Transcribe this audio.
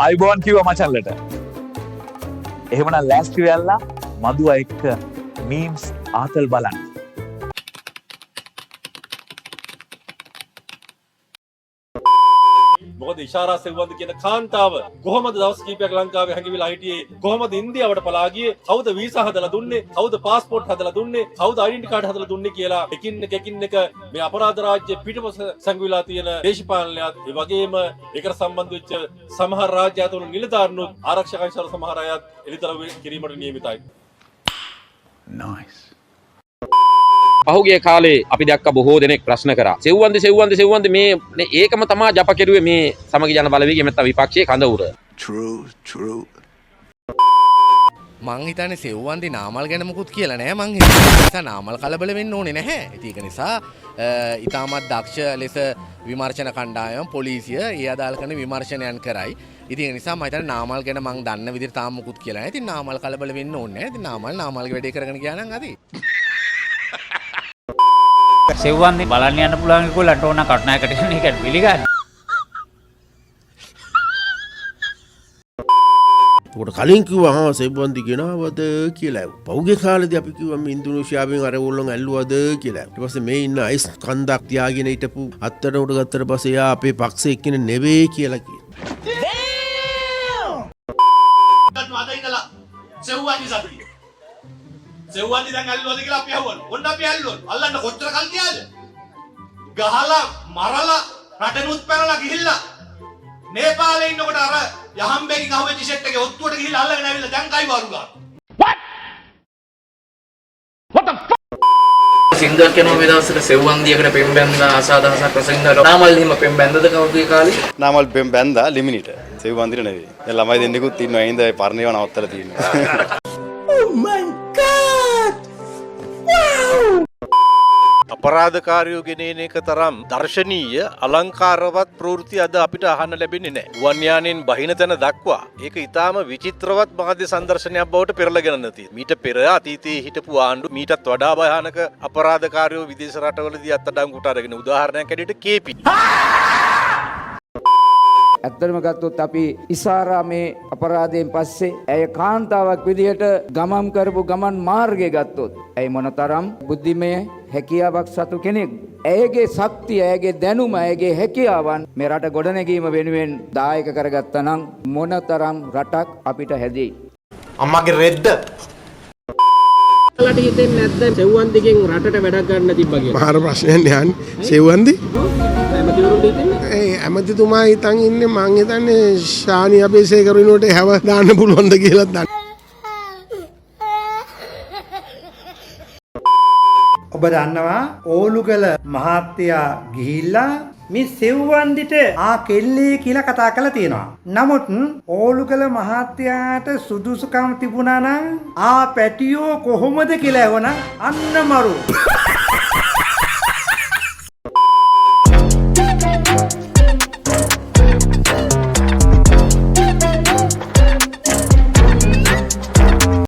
ආයුබෝවන් කිව්වා මචල්ලට. එහෙමනම් ලෑස්ති වෙලා මදුවා එක්ක මීම්ස් ආතල් බලන්න. මොකද ඉෂාරා සෙව්වන්ද කියන කාන්තාව කොහොමද දවස් කීපයක් ලංකාවේ හැංගිවිලා හිටියේ? කොහොමද ඉන්දියාවට පලා ගියේ? කවුද වීසා හදලා දුන්නේ? කවුද පාස්පෝර්ට් හදලා දුන්නේ? කවුද ඩෙන්ටි කාඩ් හදලා දුන්නේ කියලා එකින් එක එකින් එක මේ අපරාධ රාජ්‍ය පිටපස සැඟවිලා තියෙන දේශපාලනයත්, ඒ වගේම ඒකට සම්බන්ධ වෙච්ච සමහර රාජ්‍ය අතවල නිලධාරීනුත්, ආරක්ෂක අංශවල සමහර අයත් එළිදරව් කිරීමට නියමිතයි. Nice. පහුගිය කාලේ අපි දැක්ක බොහෝ දෙනෙක් ප්‍රශ්න කරා. සෙව්වන්ද සෙව්වන්ද සෙව්වන්ද මේ මේ ඒකම තමා ජප කෙරුවේ මේ සමගි ජන බලවේගය නැත්නම් විපක්ෂයේ කඳවුර. True, true. මං හිතන්නේ සෙව්වන්දි නාමල් ගැන මුකුත් කියලා නෑ මං හිතන්නේ. ඒ නිසා නාමල් කලබල වෙන්න ඕනේ නැහැ. ඉතින් ඒක නිසා ඉතාමත් දක්ෂ ලෙස විමර්ශන කණ්ඩායම, පොලිසිය ඒ අදාළ කරන විමර්ශනයන් කරයි. ඉතින් ඒ නිසා මං හිතන්නේ නාමල් ගැන මං දන්න විදිහට තාම මුකුත් කියලා නෑ. ඉතින් නාමල් කලබල වෙන්න ඕනේ නෑ. ඉතින් නාමල් නාමල්ගේ වැඩේ කරගෙන ගියා නම් හරි. සෙව්වන්දි බලන්න යන්න පුළුවන් ඒගොල්ලන්ට ඕන කටුනායකට යන එක පිළිගන්න. එතකොට කලින් කිව්වා හා සෙව්වන්දි ගෙනාවද කියලා ඇහුවා. පහුගිය කාලේදී අපි කිව්වා මේ ඉන්දුනීසියාවෙන් අර ඕගොල්ලන් ඇල්ලුවද කියලා. ඊට පස්සේ මේ ඉන්න අයිස් කන්දක් තියාගෙන හිටපු අත්තට උඩ ගත්තට පස්සේ එයා අපේ පක්ෂේ එක්කෙනෙක් නෙවෙයි කියලා කියනවා. අද ඉඳලා සෙව්වන්දි සතිය. සෙව්වන්දි දැන් ඇල්ලුවද කියලා අපි ඇහුවලු. ඔන්න අපි ඇල්ලුවලු. අල්ලන්න කොච්චර කල් ගියාද? ගහලා මරලා රටෙනුත් පැනලා ගිහිල්ලා නේපාලේ ඉන්නකොට අර යහම්බෙකින් අහුවෙච්ච සෙට් එකේ ඔත්තුවට ගිහිල්ලා අල්ලගෙන ඇවිල්ලා දැන් කයිවාරු ගන්නවා. සින්දුවක් කියනවා මේ දවස්වල සෙව්වන්දියකට පෙම් බැඳලා ආසාදහසක් රසින්දට. නාමල් එහෙම පෙම් බැඳද කවුගේ කාලේ? නාමල් පෙම් බැන්දා ලිමිනිට. සෙව්වන්දිට නෙවෙයි. දැන් ළමයි දෙන්නෙකුත් ඉන්නවා. ඒ හින්දා ඒ පරණ ඒවා නවත්තලා තියෙනවා. Oh my God! Wow! අපරාධකාරයෝ ගෙන එන එක තරම් දර්ශනීය අලංකාරවත් ප්‍රවෘත්ති අද අපිට අහන්න ලැබෙන්නේ නැහැ. ගුවන් යානයෙන් බහින තැන දක්වා ඒක ඉතාම විචිත්‍රවත් මාධ්‍ය සංදර්ශනයක් බවට පෙරලගෙන තියෙනවා. මීට පෙර අතීතයේ හිටපු ආණ්ඩු මීටත් වඩා භයානක අපරාධකාරයෝ විදේශ රටවලදී අත්අඩංගුවට අරගෙන, උදාහරණයක් හැටියට කේපී. ඇත්තටම ගත්තොත් අපි ඉසාරා මේ අපරාධයෙන් පස්සේ ඇය කාන්තාවක් විදිහට ගමන් කරපු ගමන් මාර්ගය ගත්තොත්, ඇය මොනතරම් බුද්ධිමය හැකියාවක් සතු කෙනෙක්ද? ඇයගේ ශක්තිය, ඇයගේ දැනුම, ඇයගේ හැකියාවන් මේ රට ගොඩනැගීම වෙනුවෙන් දායක කරගත්තා නම් මොනතරම් රටක් අපිට හැදෙයි. අම්මගේ රෙද්ද. ඔයාලට හිතෙන්නේ නැද්ද සෙව්වන්දිගෙන් රටට වැඩක් ගන්න තිබ්බා කියලා? මාර ප්‍රශ්නයක් නේ අහන්නේ. සෙව්වන්දි? ඇමතිවරුන්ට හිතෙන්නේ? ඒ ඇමතිතුමා හිතන් ඉන්නේ, මං හිතන්නේ ශානි අබේසේකර වෙනුවට හැව දාන්න පුළුවන්ද කියලාත් දන්නේ. ඔබ දන්නවා ඕලුගල මහත්තයා ගිහිල්ලා මේ සෙව්වන්දිට ආ කෙල්ලේ කියලා කතා කරලා තියෙනවා. නමුත් ඕලුගල මහත්තයාට සුදුසුකම් තිබුණා නම් ආ පැටියෝ කොහොමද කියලා ඇහුවනම් අන්න මරු.